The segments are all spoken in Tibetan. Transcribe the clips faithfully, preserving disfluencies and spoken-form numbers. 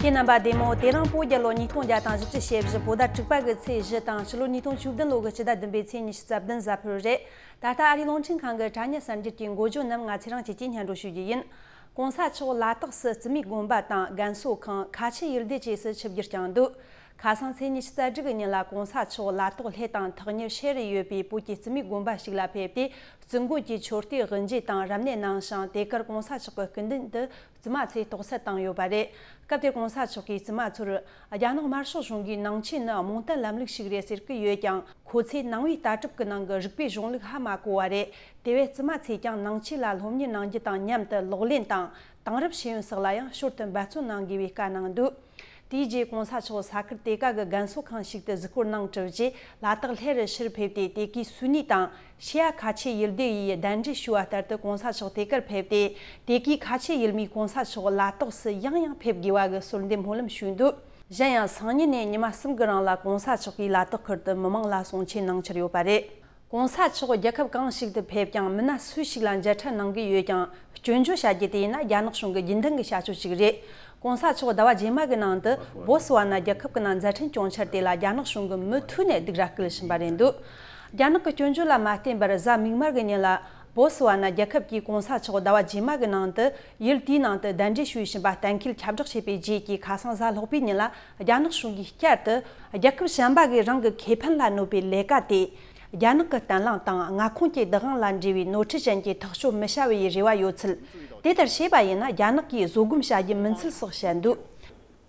ཁྱེད་རྣམ་པ་བདེ་མོ། དེ་རིང་བོད་རྒྱལ་ལོ་ཉིས་སྟོང་བརྒྱ་དང་བཞི་བཅུ་ཞེ་བཞི་བོད་ཟླ་དྲུག་པ་གི་ཚེས་བཞི་དང་ཕྱི་ལོ་ཉིས་སྟོང་བཅུ་བདུན་ལོ་གི་སྤྱི་ཟླ་བདུན་པའི་ཚེས་ཉི་ཤུ་རྩ་བདུན་གཟའ་ཕུར་བུ་རེད། ད་ལྟ་ཨ་རིའི་རླུང་འཕྲིན་ཁང་གི་དྲ་བརྙན་གསར་འགྱུར་གྱི་འགོ་བརྗོད་རྣམས་ང་ཚེ་རིང་སྐྱིད་ཀྱིས་སྙན་སྒྲོན་ཞུ་རྒྱུ་ཡིན། གོང་ས་མཆོག་ལ་དྭགས་སུ་བཙུན་མའི་དགོན་པ་དང་རྒན་གསོ་ཁང་། ཁ་ཆེ་ཡུལ་སྡེ་བཅས་སུ་ཆིབས་བསྒྱུར་བསྐྱངས་འདུག་ཁ་སང་ཚེས་ཉི་ཤུ་རྩ་དྲུག་གི་ཉིན་ལ་གོང་ས་མཆོག་ལ་དྭགས་ལྷེ་དང་ཐག་ཉེར་ཤེལ་རུ་ཡོད་པའི་བོད་ཀྱི་བཙུན་མའི་དགོན་པ་ཞིག་ལ་ཕེབས་ཏེ། བཙུན་དགོན་གྱི་མཆོད་རྟེན་དབུ་འབྱེད་དང་རབ་གནས་གནང་ཞིང་། དེ་གར་གོང་ས་མཆོག་གི་སྐུ་མདུན་དུ་བཙུན་མ་ཚོས་རྟོགས་གསལ་བཏང་ཡོད་པ་རེད། སྐབས་དེར་གོང་ས་མཆོག་གིས་བཙུན་མ་ཚོར། རྒྱ་ནག་དམར་ཤོག་གཞུང་གིས་ནང་ཆོས་ནི་རྨོངས་དད་ལམ་ལུགས་ཤིག་རེད་ཟེར་གྱི་ཡོད་ཀྱང་། ཁོ་ཚོས་ནང་པའི་ལྟ་གྲུབ་ཀྱི་ནང་གི་རིག་པའི་གཞུང་ལུགས་ཧ་མ་གོ་བ་རེད། དེ་བས་བཙུན་མ་ཚོས་ཀྱང་ནང་ཆོས་ལ་སློབ་གཉེར་གནང་རྒྱུ་དང་མཉམ་དུ་ལག་ལེན་དང་། དེང་རབས་ཤེས་ཡོན་སོགས་ལ་ཡང་ཞོར་དུ་འབད་བརྩོན་གནང་དགོས་པའི་བཀའ་གནང་འདུག་དེའི་རྗེས་གོང་ས་མཆོག་ས་ཁུལ་དེ་ག་གི་རྒན་གསོ་ཁང་ཞིག་ཏུ་གཟིགས་སྐོར་གནང་གྲུབ་རྗེས། ལ་དྭགས་ལྷེ་རུ་ཕྱིར་ཕེབས་ཏེ། དེ་གའི་སུ་ནི་དང་ཤེ་ཡ་ཁ་ཆེ་ཡུལ་སྡེ་ཡིས་གདན་འདྲེན་ཞུས་པ་ལྟར་དུ་གོང་ས་མཆོག་དེ་གར་ཕེབས་ཏེ། དེ་གའི་ཁ་ཆེ་ཡུལ་མིས་གོང་ས་མཆོག་ལ་དྭགས་སུ་ཡང་ཡང་ཕེབས་དགོས་པ་གི་གསོལ་འདེབས་སྨོན་ལམ་ཞུས་འདུག་གཞན་ཡང་སང་ཉིན་ནས་ཉི་མ་གསུམ་གྱི་རིང་ལ་གོང་ས་མཆོག་གིས་ལ་དྭགས་ཁུལ་དུ་མི་མང་ལ་གསུང་ཆོས་གནང་འཆར་ཡོད་པ་རེད། གོང་ས་མཆོག་རྒྱལ་ཁབ་གང་ཞིག་ཏུ་ཕེབས་ཀྱང་མི་སྣ་སུ་ཞིག་ལ་མཇལ་འཕྲད་གནང་གི་ཡོད་ཀྱང་། སྐྱོན་བརྗོད་བྱ་རྒྱུ་དེ་ཡིན་ན་རྒྱ་ནག་གཞུང་གི་རྒྱུན་ལྡན་གྱི་བྱ་སྤྱོད་ཅིག་རེད། གོང་ས་མཆོག་ཟླ་བ་རྗེས་མ་གི་ནང་དུ་བོ་སི་ཝ་ན་རྒྱལ་ཁབ་ཀྱི་ནང་མཛད་འཕྲིན་སྐྱོང་འཆར་དེ་ལ་རྒྱ་ནག་གཞུང་གིས་མུ་མཐུད་ནས་སྡིགས་ར་སྐུལ་བཞིན་པ་རེད་འདུག་རྒྱ་ནག་གི་སྐྱོན་བརྗོད་ལ་མ་བརྟེན་པར་གཟའ་མིག་དམར་གྱི་ཉིན་ལ་བོ་སི་ཝ་ན་རྒྱལ་ཁབ་ཀྱིས་གོང་ས་མཆོག་ཟླ་བ་རྗེས་མ་གི་ནང་དུ་ཡུལ་དེའི་ནང་དུ་གདན་འདྲེན་ཞུས་བཞིན་པ་གཏན་འཁེལ་ཁྱབ་བསྒྲགས་བྱས་པའི་རྗེས་ཀྱི་ཁ་སང་གཟའ་ལྷག་པའི་ཉིན་ལ། རྒྱ་ནག་གཞུང་གིས་བསྐྱར་དུ་རྒྱལ་ཁབ་གཞན་པ་གིས་རང་གི་ཁེ་ཕན་ལ་གནོད་པའི་ལས་ཀ་དེ། རྒྱ་ནག་གི་བརྟན་ལྷིང་དང་མངའ་ཁོངས་ཀྱི་བདག་དབང་ལ་འབྲེལ་བའི་ནོར་འཁྲུལ་ཅན་གྱི་ཐག་གཅོད་མི་བྱ་བའི་རེ་བ་ཡོད་ཚུལ། དེ་ལྟར་བྱས་པ་ཡིན་ན་རྒྱ་ནག་གིས་བཟོད་སྒོམ་བྱ་རྒྱུ་མིན་ཚུལ་སོགས་བཤད་འདུག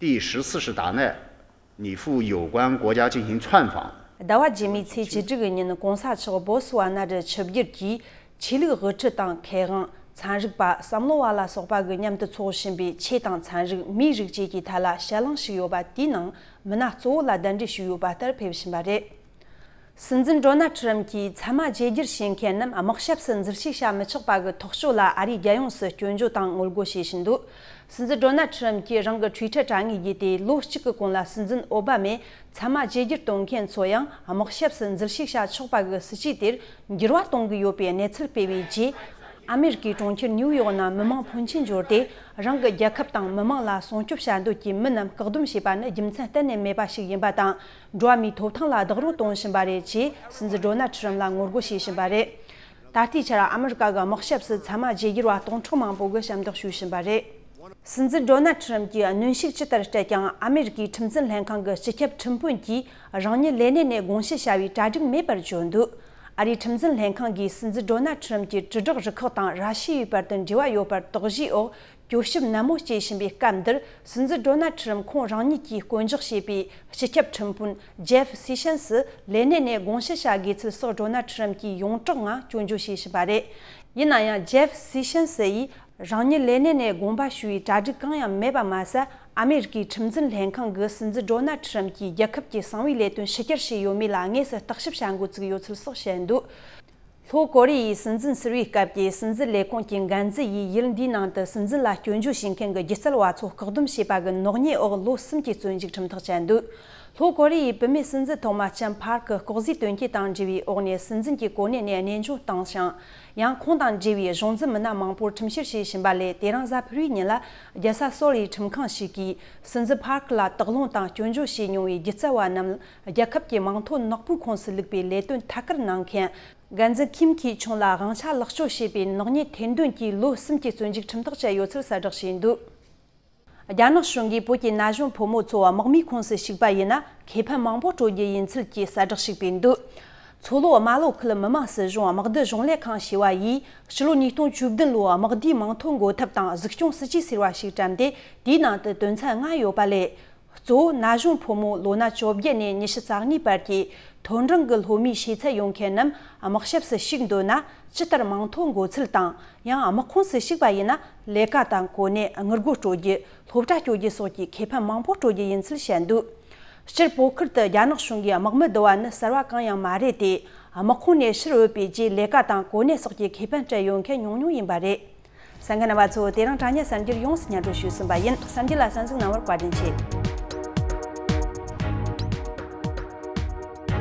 第十四师大内，你赴有关国家进行参访。 ཟླ་བ་རྗེས་མའི་ཚེས་བཅུ་དྲུག་གི་ཉིན་གོང་ས་མཆོག་བོ་སི་ཝ་ན་རུ་ཆིབས་བསྒྱུར་གྱིས། ཆོས་ལུགས་དབུ་ཁྲིད་དང་མཁས་དབང་། ཚན་རིག་པ། བསམ་བློ་བ་ལ་སོགས་པ་གི་མཉམ་དུ་ཚོགས་བཞིན་པའི་ཆོས་དང་ཚན་རིག་མིའི་རིགས་བཅས་ཀྱི་ཐད་ལ་བཤད་གླེང་ཞིག་ཡོད་པ་དེའི་ནང་མི་སྣ་གཙོ་བོ་ལ་གདན་འདྲེན་ཞུས་ཡོད་པ་ལྟར་ཕེབས་བཞིན་པ་རེད། སྲིད་འཛིན་ཌོ་ནལ་ཁྲི་རམ་གྱིས་ཚད་མ་བརྗེ་བསྒྱུར་བྱེད་མཁན་རྣམས་དམག་ཞབས་སུ་འཛུལ་ཞུགས་བྱ་མི་ཆོག་པ་གི་ཐག་གཅོད་ལ་ཨ་རིའི་རྒྱལ་ཡོངས་སུ་སྐྱོན་བརྗོད་དང་ངོ་རྒོལ་བྱེད་བཞིན་འདུག་སྲིད་འཛིན་ཌོ་ནལ་ཁྲི་རམ་གྱིས་རང་གི་ཊུའི་ཊར་དྲ་ངོས་བརྒྱུད་དེ། ལོ་གཅིག་གི་གོང་ལ་སྲིད་འཛིན་ཨོ་བྷ་མས་ཚད་མ་བརྗེ་བསྒྱུར་གཏོང་མཁན་ཚོ་ཡང་དམག་ཞབས་སུ་འཛུལ་ཞུགས་བྱ་ཆོག་པ་གི་སྲིད་ཇུས་དེར་འགྱུར་བ་གཏོང་གི་ཡོད་པའི་གནས་ཚུལ་སྤེལ་བའི་རྗེས། ཨ་མེ་རི་ཀའི་གྲོང་ཁྱེར་ནིའུ་ཡོག་ནང་མི་མང་ཕོན་ཆེན་འབྱོར་ཏེ། རང་གི་རྒྱལ་ཁབ་དང་མི་མང་ལ་སྲུང་སྐྱོབ་བྱ་འདོད་ཀྱི་མི་རྣམས་བཀག་སྡོམ་བྱས་པ་ནི་རྒྱུ་མཚན་གཏན་ནས་མེད་པ་ཞིག་ཡིན་པ་དང་། འགྲོ་བ་མིའི་ཐོབ་ཐང་ལ་རྡོག་རོལ་གཏོང་བཞིན་པ་རེད་ཅེས་སྲིད་འཛིན་ཌོ་ནལ་ཁྲི་རམ་ལ་ངོ་རྒོལ་བྱེད་བཞིན་པ་རེད། ད་ལྟའི་ཆར་ཨ་མི་རི་ཀ་གི་དམག་ཞབས་སུ་ཚད་མ་བརྗེ་བསྒྱུར་བ་སྟོང་ཕྲག་མང་པོ་གིས་ཞབས་འདེགས་ཞུས་བཞིན་པ་རེད། སྲིད་འཛིན་ཌོ་ནལ་ཁྲི་རམ་གྱིས་གནོན་ཤུགས་ཇི་ལྟར་སྤྲད་ཀྱང་། ཨ་མེ་རི་ཀའི་ཁྲིམས་འཛིན་ལྷན་ཁང་གི་སྤྱི་ཁྱབ་ཁྲིམས་དཔོན་གྱིས་རང་ཉིད་ལས་གནས་ནས་དགོངས་ཞུ་བྱ་བའི་གྲ་སྒྲིག་མེད་པར་བརྗོད་འདུག་ཨ་རིའི་ཁྲིམས་འཛིན་ལྷན་ཁང་གིས་སྲིད་འཛིན་ཌོ་ནལ་ཁྲི་རམ་གྱི་དྲིལ་བསྒྲགས་རུ་ཁག་དང་ར་ཤི་ཡའི་བར་དུ་འབྲེལ་བ་ཡོད་པར་དོགས་གཞིའི་འོག་གྱོད་ཞིབ་ནན་མོ་བྱེད་བཞིན་པའི་སྐབས་འདིར། སྲིད་འཛིན་ཌོ་ནལ་ཁྲི་རམ་ཁོང་རང་ཉིད་ཀྱིས་བསྐོ་འཇོག་བྱས་པའི་སྤྱི་ཁྱབ་ཁྲིམས་དཔོན་ཇེབ་སི་ཤན་སི་ལས་གནས་ནས་དགོངས་ཞུ་བྱ་དགོས་ཚུལ་སོགས་ཌོ་ནལ་ཁྲི་རམ་གྱིས་ཡོངས་གྲགས་ངང་སྐྱོན་བརྗོད་བྱས་བཞིན་པ་རེད། ཡིན་ན་ཡང་ཇེབ་སི་ཤན་སི་ཡིས་རང་ཉིད་ལས་གནས་ནས་དགོངས་པ་ཞུ་བའི་གྲ་སྒྲིག་གང་ཡང་མེད་པ་མ་ཟད། ཨ་མེ་རི་ཀའི་ཁྲིམས་འཛིན་ལྷན་ཁང་གིས་སྲིད་འཛིན་ཌོ་ནལ་ཁྲི་རམ་གྱིས་རྒྱལ་ཁབ་ཀྱི་གསང་བའི་ལས་དོན་ཕྱི་གྱར་བྱས་ཡོད་མེད་ལ་དངོས་སུ་བརྟག་ཞིབ་བྱ་འགོ་བཙུགས་ཡོད་ཚུལ་སོགས་བཤད་འདུག་ལྷོ་ཀོ་རི་ཡའི་སྲིད་འཛིན་ཟུར་པའི་སྐབས་ཀྱི་སྲིད་འཛིན་ལས་ཁུངས་ཀྱི་འགན་འཛིན་ཡིས་ཡུལ་འདིའི་ནང་དུ་སྲིད་འཛིན་ལ་སྐྱོན་བརྗོད་བྱེད་མཁན་གྱི་སྒྱུ་རྩལ་བ་ཚོ་བཀག་སྡོམ་བྱས་པ་གི་ནག་ཉེས་འོག་ལོ་གསུམ་གྱི་བཙོན་འཇུག་ཁྲིམས་ཐག་བཅད་འདུག་ལྷོ་ཀོ་རི་ཡའི་བུད་མེད་སྲིད་འཛིན་ཐོག་མ་ལྕམ་ཕར་ཀི་ལྐོག་ཟའི་དོན་རྐྱེན་དང་འབྲེལ་བའི་འོག་ནས་སྲིད་འཛིན་གྱི་གོ་གནས་ནས་གནས་དབྱུང་བཏང་ཞིང་། ཡང་ཁོང་དང་འབྲེལ་བའི་གཞུང་འཛིན་མི་སྣ་མང་པོར་ཁྲིམས་བཤེར་བྱེད་བཞིན་པ་ལས། དེ་རིང་གཟའ་ཕུར་བུའི་ཉིན་ལ་རྒྱལ་ས་སོལ་ཡི་ཁྲིམས་ཁང་ཞིག་གིས་སྲིད་འཛིན་ཕར་ཀི་ལ་དོགས་སློང་དང་སྐྱོན་བརྗོད་བྱས་མྱོང་བའི་སྒྱུ་རྩལ་བ་རྣམས་རྒྱལ་ཁབ་ཀྱི་མིང་ཐོ་ནག་པོའི་ཁོངས་སུ་བླུགས་པའི་ལས་དོན་ཐད་ཀར་གནང་མཁན། འགན་འཛིན་ཁིམ་ཁི་ཆུང་ལ་དབང་ཆ་ལེགས་བཅོས་བྱས་པའི་ནག་ཉེས་ཐེར་འདོན་གྱིས་ལོ་གསུམ་གྱི་བཙོན་འཇུག་ཁྲིམས་ཐག་བཅད་ཡོད་ཚུལ་གསལ་བསྒྲགས་བྱས་འདུག་རྒྱ་ནག་གཞུང་གིས་བོད་ཀྱི་ན་གཞོན་ཕོ་མོ་ཚོ་དམག་མིའི་ཁོངས་སུ་ཞུགས་པ་ཡིན་ན་ཁེ་ཕན་མང་པོ་སྤྲོད་རྒྱུ་ཡིན་ཚུལ་གྱི་གསལ་བསྒྲགས་ཤིག་སྤེལ་འདུག་མཚོ་ལྷོ་རྨ་ལྷོ་ཁུལ་མི་དམངས་སྲིད་གཞུང་དམག་སྡེ་གཞུང་ལས་ཁང་ཞེས་པ་ཡིས་ཕྱི་ལོ་ཉིས་སྟོང་བཅུ་བདུན་ལོའི་དམག་སྡེའི་མིང་ཐོ་འགོད་ཐབས་དང་གཟིགས་སྐྱོང་སྲིད་ཇུས་ཟེར་བ་ཞིག་བཀྲམ་སྟེ། དེའི་ནང་དུ་དོན་ཚན་ལྔ་ཡོད་པ་ལས། གཙོ་བོ་ན་གཞོན་ཕོ་མོ་ལོ་ན་བཅོ་བརྒྱད་ནས་ཉི་ཤུ་རྩ་གཉིས་བར་གྱི་མཐོ་འབྲིང་གི་སློབ་མའི་ཤེས་ཚད་ཡོད་མཁན་རྣམས་དམག་ཞབས་སུ་ཞུགས་འདོད་ན་ཇི་ལྟར་མིང་ཐོ་འགོད་ཚུལ་དང་། ཡང་དམག་ཁོངས་སུ་ཞུགས་པ་ཡིན་ན་ལས་ཀ་དང་གོ་གནས། དངུལ་སྒོར་སྤྲོད་རྒྱུ། སློབ་གྲྭ་སྐྱོར་རྒྱུ་སོགས་ཀྱི་ཁེ་ཕན་མང་པོ་སྤྲོད་རྒྱུ་ཡིན་ཚུལ་བཤད་འདུག་སྤྱིར་བོད་ཁུལ་དུ་རྒྱ་ནག་གཞུང་གིས་དམག་མི་བསྡུ་བ་ནི་གསར་བ་གང་ཡང་མ་རེད་དེ། དམག་ཁོངས་ནས་ཕྱིར་འོས་པའི་རྗེས་ལས་ཀ་དང་གོ་གནས་སོགས་ཀྱི་ཁེ་ཕན་སྤྲད་ཡོད་མཁན་ཉུང་ཉུང་ཡིན་པ་རེད། གསན་མཁན་རྣམ་པ་ཚོ། དེ་རིང་དྲ་བརྙན་གསར་འགྱུར་ཡོངས་སུ་སྙན་སྒྲོན་ཞུས་ཟིན་པ་ཡིན། གསར་འགྱུར་ལ་གསན་གཟིགས་གནང་བར་བཀའ་དྲིན་ཆེ།